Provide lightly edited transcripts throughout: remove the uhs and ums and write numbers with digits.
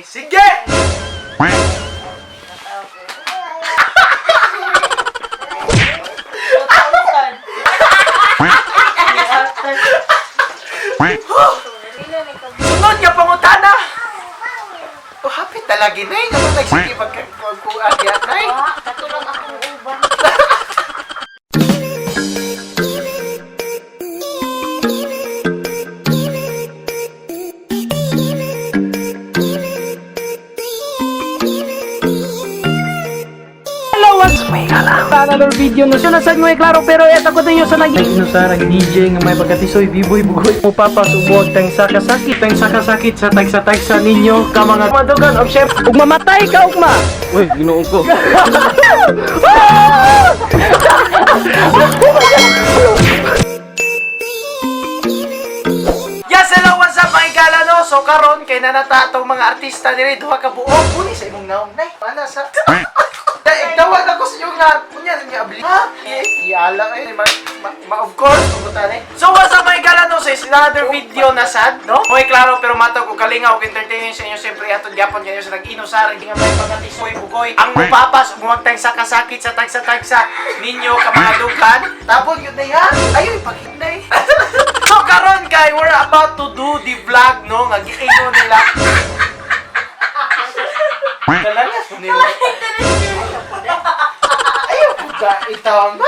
ni. Sige! Sunod nga pangutana! Oh, happy talaga na eh. Nga nagsige pagkuhan yan, nay. Katulong akong uban. Hello, what's may another video no. Sino sa may klaro pero eto ko ninyo sa nag Inusarang DJ nga may pagkatisoy biboy bugoy mo papasubuag tang sakasakit tang sakasakit sa tagsa-tagsa ninyo ka mga madugan og chef ug mamatay ka ugma. Uy, Ginoo ko. Yes, hello, what's up mga igala, no? So karon kay nanata atong mga artista diri duha ka buok. Puni sa imong naong nay. Ana sa Tawag ako sa inyong lahat. Kunya, niya abli. Ha? Iala eh. Ma, ma, ma, of course, pumunta na eh. So, what's up mga igala, no? So, it's another video na sad, no? Okay, klaro, pero matag ko kalingaw, og entertaining sa inyo. Siyempre, atong gyapon kayo sa nag-inusar. Hindi nga may pagkatisoy, bugoy. Ang mupapas, umuwag tayong sakasakit sa tagsa-tagsa ninyo ka mga dukan. Tapon yun na yan. Ayun, paghinay. So, karon kay we're about to do the vlog, no? Nga giingon nila. Dalalas mo nila. Ayaw po ka, itama.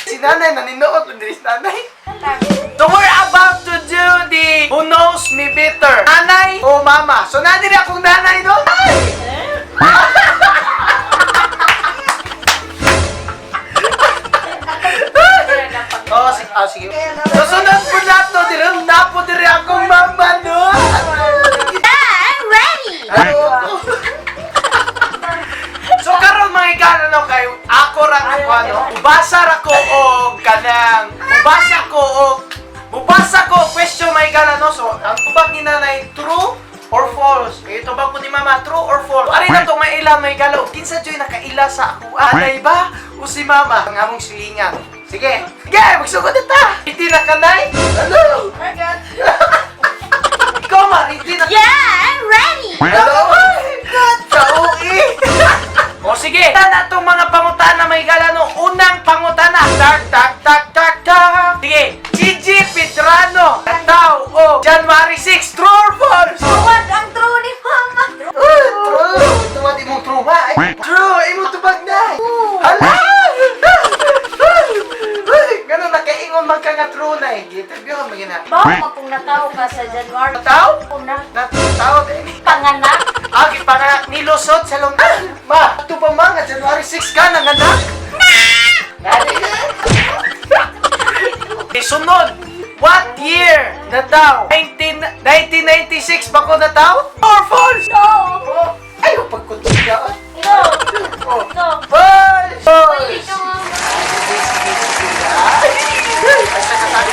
Si nanay, naninood lang din si nanay. So we're about to do the Who Knows Me Better. Nanay o mama. So nanay rin akong nanay, no? Ay! Oh, sige. Ah, sige. So sunod po na to, dire na po dire akong mama, no? I'm ready! Ano? So karon mga igala no kay ako ra ko ano, ubasa ra ko og kanang ubasa ko og bubasa ko question mga igala no. So ang tubag ni nanay, true or false? Eh tubag ko ni mama, true or false? Ari na to maila mga igala og kinsa joy nakaila sa ako, anay ba o si mama? Ang among silingan. Sige. Sige, magsugod na ta. Hindi na kanay. Ano? Ikaw ma, hindi na. Yeah, I'm ready! Hello? Kauwi! O sige, na itong mga pangutana may galano. Unang pangutana. Tak, tak, tak, tak, tak. Sige, Gigi Pedrano, Nataw o January 6, true or false? What ang true ni Mama? Oh, true! Tuwad imong true ba? Ay, true! Imong tubag na! Hala! Ay, ganun, nakaingon man ka nga true na eh. Interview ka magina. Bawa mo kung nataw ka sa January. Nataw? Una. Nataw, eh. Panganak. Aki panganak ni Lusot sa long. Ma, ito pa ma, nga January 6 ka nanganak? Eh, sunod, what year na daw? 19, 1996 ba ko na daw? Or false? No! Oh, ayaw pagkutok ka. No! Oh. No! False! Pwede False! ka, Mama. Sige, sige, sige. Ay, ay, sakasabi.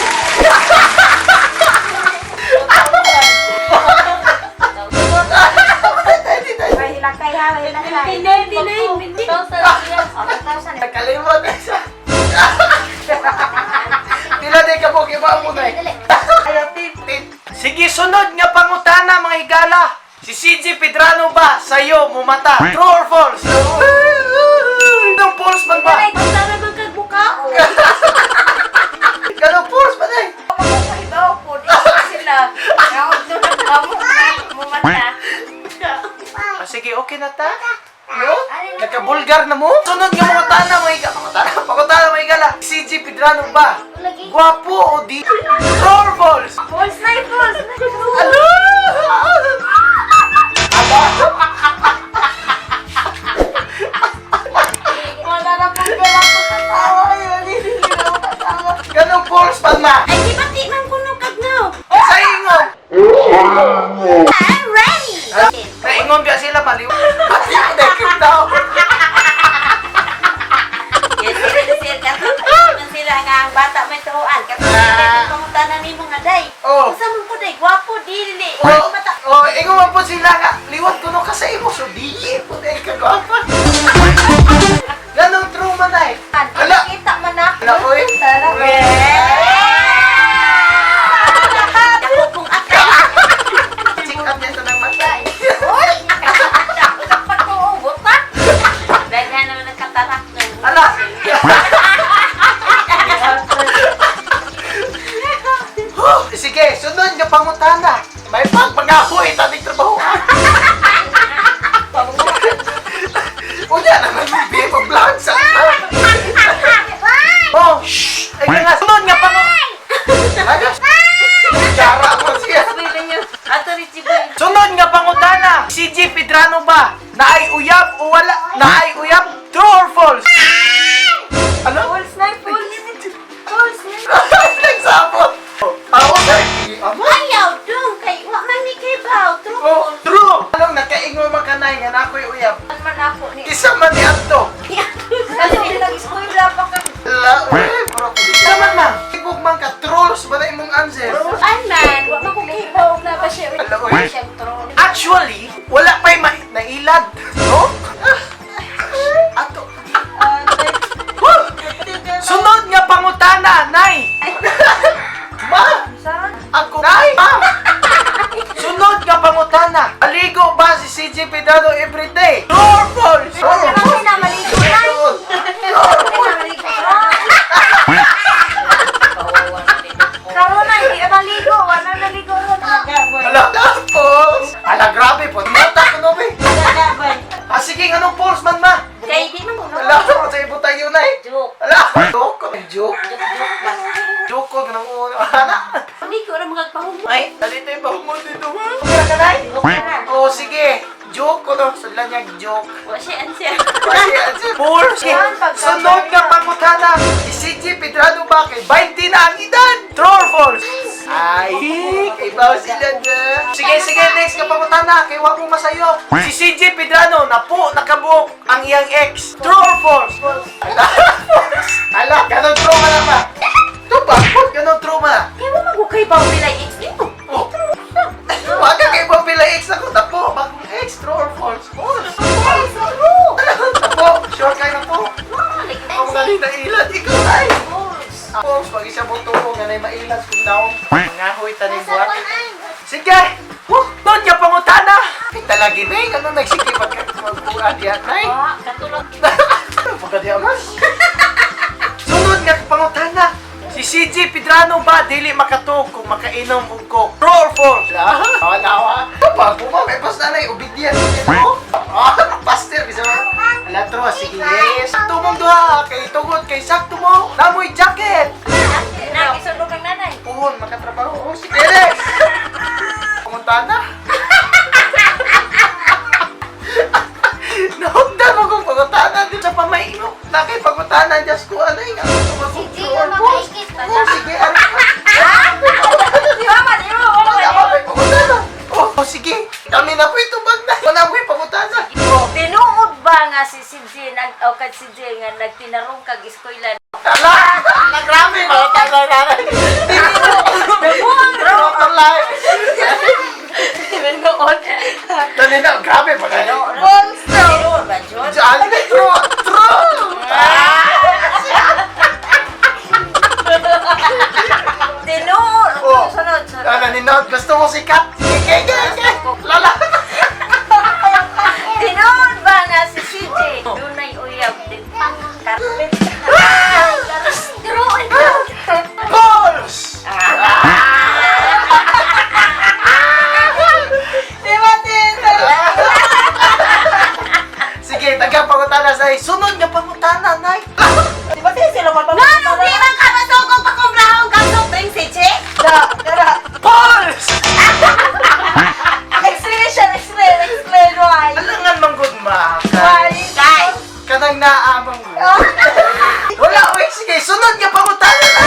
May hilakay ha, may hilakay. 1999. 2000. Nakalimot na siya. Pila na ka po, kiba mo na eh. Sige, sunod nga pangutana mga higala. Si CJ Pedrano ba sa'yo mumata? True or false? Anong false man ba? Dali, sana magkagbukao. Ganong false man eh. Ibaw po, di sila. Mumata. Ah, sige, okay na ta? No? Nagka-bulgar na mo? Sunod nga mga tana, mga higala. Mga tana, pangutana mga higala. CJ Pedrano ba? Gwapo o di? True or false? False na eh, false. Ano? Wala na pong dala ko katawa. Ganong false man ma? Ay, di ba di man kuno kagnaw? Sa ingon! I'm ready! Naingon ba sila maliw? Pati ko na daw. Yes, sir, sir. Katong sila nga ang bata may tuoan. Katong sila pangutana ni mga day. Oh. Usa man po day, gwapo dili. Oh, Mata. oh, ingon man po sila nga, liwat ko no ka sa imo, so di po na ka gwapa. Ganong true man ay. Ala, Kita man na. ala oy. Tara. Ako kung akay. Check up niya sa nang mata. Uy! CJ Pedrano ba naay uyab o wala? Naay uyab? True or false? Ano? False na, false. False na. Nagsabot. Ako sa Ama? Ayaw dong kay wa man ni kay baw. True. Oh, true. Anong nakaingon man kanay nga na ako'y uyab? Man man ako ni. Isa man ni Anto. Kasi nag-eskwela pa ka. La, eh, bro. Naman ma. Ibog man ka trolls ba na imong answer? An man, wa man ko kibaw na ba siya. Ala, oy. Siya troll. Actually, wala pa'y nailad. No? Ato. Huh! Sunod nga pangutana, Nay! Ma! Saan? Ako, Nay! Ma! Sunod nga pangutana. Aligo ba si CJ Pedano everyday? True or false? True or Kasi na maligo na. false? True or false? Karon na hindi na maligo, wala naligo ron. Ala, false! Ala, grabe po. Mata ko no, be. Ah, sige, anong false man, ma? Kay di man mo. Ala, sa ibo tayo, Nay. Joke. Ala, joke. Joke. Joke joke ba? Joke ko, ganang una. Ana. Hindi ko na magpahumot. Ay, dali tayo bahumon dito, ma. Okay ka, Nay? Okay na. Oh, sige. Joke ko to. Sudlan niya, joke. Wa siya answer. False. Sunod nga pangutana. Si CJ Pedrano ba kay 20 na ang edad? True or false? Ay, kay baw sila na. Sige, sige, next nga pangutana. Kay wa mo masayo. Si CJ Pedrano, napo, nakabuok ang iyang ex. True or false? Ala, false. Ala, ganon true man lang ba? True ba? Ganon true man. Kay wa man ko kay baw pilay ex nimo. Oh. Wag ka kay Bob pila ex ako. Tapo, bagong ex. True or false? False. False. True. Tapo, sure kayo na po. Ang galing na ilad, ikaw ay. False. False, pag isa mo tuo, nga na'y mailad kung naong. Mangahoy taning buwak. Sige! Huh! Doon ka pangutana! Ay, talagi na eh. Ano nagsige pagkuha diyan, nay? Wa katulog. Pagkadiya mas. Sunod nga pangutana. Si CJ Pedrano ba dili makatug kung makainom og coke? True or false? Wala, wala. Pa, kuma may basta na obedient. Ah, pastor bisa ba? Ala true, sige. Yes. Tumong duha kay tugod kay sakto mo. Namoy jacket. Na isulog kang nanay. Puhon makatrabaho. Oh, sige. Next. Pangutana. Nahugdan mo kung pangutana din sa pamainok. Nakay pangutana, Diyos ko, ano yung Si Gio makaikit. Oh, sige, ano? Di ba man imo? Wala pa may pangutana. Oh, oh, sige. Kami na po ito bag na. Wala po yung pangutana. Oh, Tinuod ba nga si CJ nag o kay CJ nga nagtinarong kag eskwela? ala! Ala, grabe! Mga tala na. Tinuod! Live. Tinuod. Dali na, grabe. Pagano. False. Tinuod ba John? Diyan, true! True! Ah! Tinuod. Oh. Sunod, sunod. Ano, ninod, gusto mo sikat? Sige, sige, sige. Lala. Tinuod ba nga si CJ? Dunay uyab din pangkarpet. True. Balls! Di ba tinuod? Sige, taga pangutana sa Sunod nga pangutana, Nay. Di ba sila mapapangutana? Nga, di man ka masugog pa kung rahong kasok tuwing CJ? Da, dara. Balls! Explain siya, explain, explain why. Alangan man gud ma. Why? Kay. Kanang naamang gud. Wala, oy, sige, sunod nga pangutana na.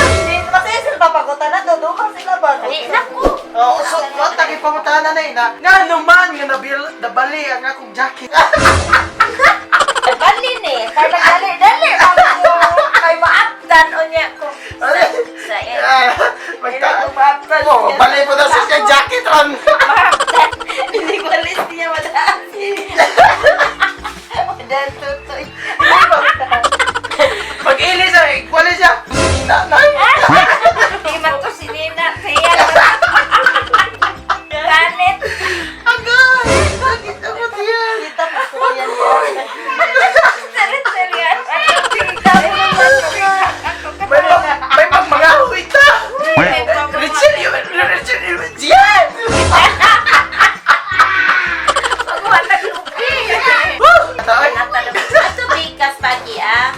Kasi sila papagutana, doon sila ba? Ay, naku. Oo, so, wa tagi pangutana na na. Nga naman nga nabil nabali ang akong jacket. Bali ni, kay nagdali dali bago kay maabdan o niya ko. Sa Ah, Magta. Maabdan. Oh, bali po na sa siya jacket ron. Maabdan. Hindi ko alis niya madaan. Madaan tutoy. Pag-ili siya, wala siya. Nina, nay. Hindi man ko si Nina. Kaya Kanet. Agay! Bakit ako diyan? Kita pa ko yan. Salit-salit. May pag mga huwita! Richard, yun! Richard, yun! Yan! Ato bikas pagi ah.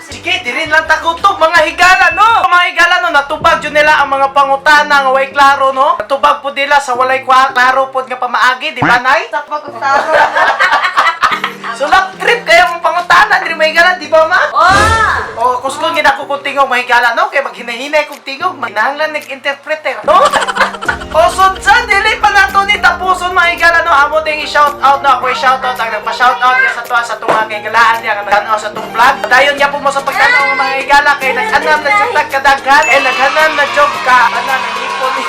Sige, Dili lang tagutob mga higala, no. Mga higala, no, natubag jud nila ang mga pangutana nga way klaro, no. Natubag pud nila sa walay klaro pod nga pamaagi, di ba, Nay? Sa pag-usaro. So lap trip kayo mong pangutana diri, mga higala, di ba, ma? Oh! Oh, kusgon gid ako kung tingog, mga higala, no, kay maghinay-hinay kog tingog, kinahanglan nag-interpreter, no. O so sa dili pa nato ni tapuson, mga higala, no, amo ding i-shout out, no. Ako i-shout out ang nagpa-shout out niya sa tuwa sa tunga kay galaan niya nga nagtan-aw sa tong vlog. Dayon gyapon mo sa pagtan-aw, mga higala, kay nag-anam na jud tag kadaghan eh naghanam na jud ka ana nangipon ni.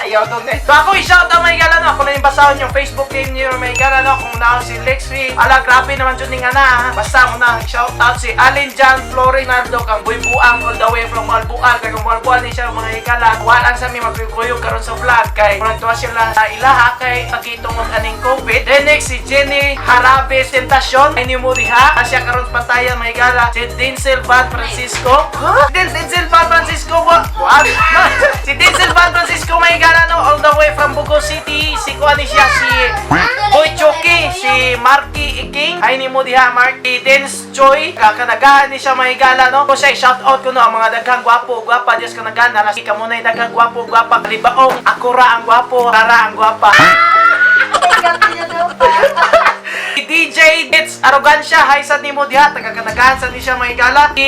Ayaw doon eh. So ako i-shout out, mga higala, no. Ako na yung basahon yung Facebook name niyo, mga higala, no. Kung naon si Lexi. Ala, grabe naman dyan nga na, ha. Basta mo na shout out si Alin Jan Florinaldo kang Buy Buang all the way from Malbual. Kay kung Malbual ni siya, mga higala. Walang sa mi magkuyog karon sa vlog. Kay murag tuwa sila sa ilaha kay pagkitungod aning COVID. Then next si Jenny Harabe Tentacion. Ay ni mo diha. Siya karon pantayan, mga higala. Si Denzel Van Francisco. Huh? Denzel Van Francisco ba? What? Si Denzel Van Francisco, mga higala, no, all the way from Bugo City. Si kuan ni siya si Boy Chucky, si Marky Iking. Ay ni mo diha Marky Dance Choi. Kakanagahan ni siya, mga higala, no. Ko siya shout out ko no ang mga daghang gwapo, gwapa Dios kanagahan na si kamo na daghang gwapo, gwapa kalibaong ako ra ang gwapo, rara ang gwapa. Si DJ It's Arrogancia, hi sa nimo diha, taga Kanagahan sa ni siya, mga higala. Si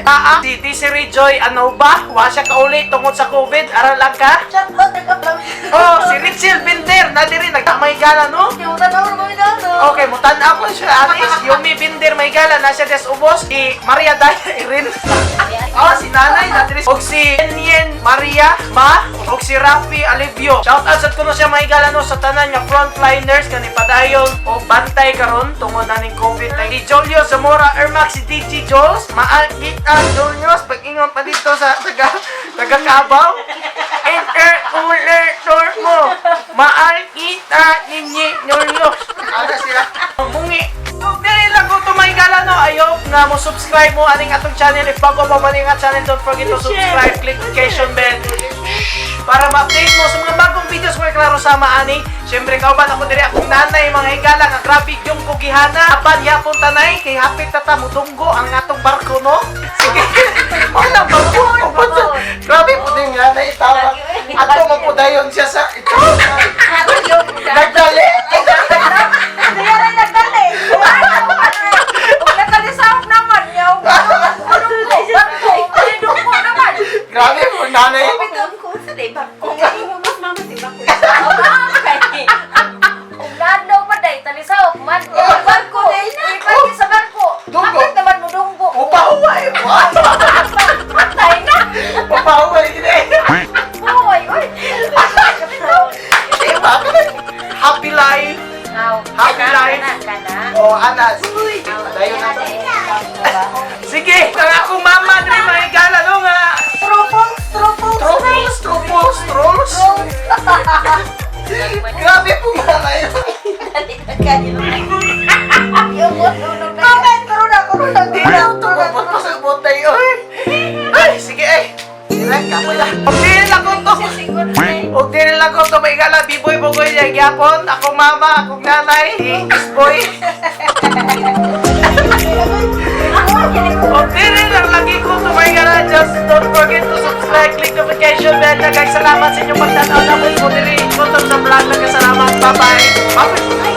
Taa, si Desiree Joy Anova, wa siya kauli tungod sa COVID, aral lang ka. Chat mo, nag-upload. Oh, si Richel Binder, na diri nagka gala, no? Okay, mutan-aw ko siya, Anis. Yumi Binder, may gala na siya des ubos. Si Maria Daya Irin. Oh, si Nanay na diri. Og si Enyen Maria Ma. Og si Rafi Alivio. Shout out sa kuno siya, may gala, no, sa tanan nga frontliners kani padayon o bantay karon tungod na ning COVID. Si Julio Zamora Ermac, si DJ Jules, maagit ang Julius pag-ingon pa dito sa taga taga Kabaw. Enter uler tor mo. Maagit ninyi Julius. Ana sila. Mungi. So, dili lang ko tumay gala, no. I hope nga mo subscribe mo aning atong channel. If bago pa man ang channel, don't forget to subscribe, click notification bell para ma-update mo sa mga bagong videos ko klaro sama ani. Siyempre kauban ako diri akong nanay, mga higala, nga grabe yung kugihana. Apan yapon tanay kay hapit ta ta mudunggo ang atong barko, no. Sige. Wala barko. Grabe po din nga na itawa. Ato mo po dayon siya sa ito. Nagdali. Kaya rin nagdali. Huwag nakalisawag naman. Yaw. Ano ko? Barko. Ay, duko naman. Grabe po nanay. Uglan daw pa day. Talisawag man. Barko. Ipagi sa barko. Dunggo. Bakit naman mo dunggo? Upahuway. Patay na. Upahuway gid eh. Hoy, oy. Di ba? Happy life. Happy life. Kana. Oh, anas. Dayon na to. Sige, ang akong mama diri, mga higala, no, nga. Truples, truples. Trolls, trolls, trolls. Grabe po nga ngayon. Comment, corona, corona. Di na tumupot pa sa botay, oy. Ay, sige ay. Ay, kapoy na. Og dili lang ko to. Og dili lang ko to, mga higala, Biboy Bugoy niya gyapon. Akong mama, akong nanay, si Isboy. Og dili lang lagi ko to, mga higala. Just don't forget to subscribe, click notification bell. Daghang salamat sa inyong pagtanaw na po diri. Sa vlog, daghang salamat. Bye-bye. Bye-bye.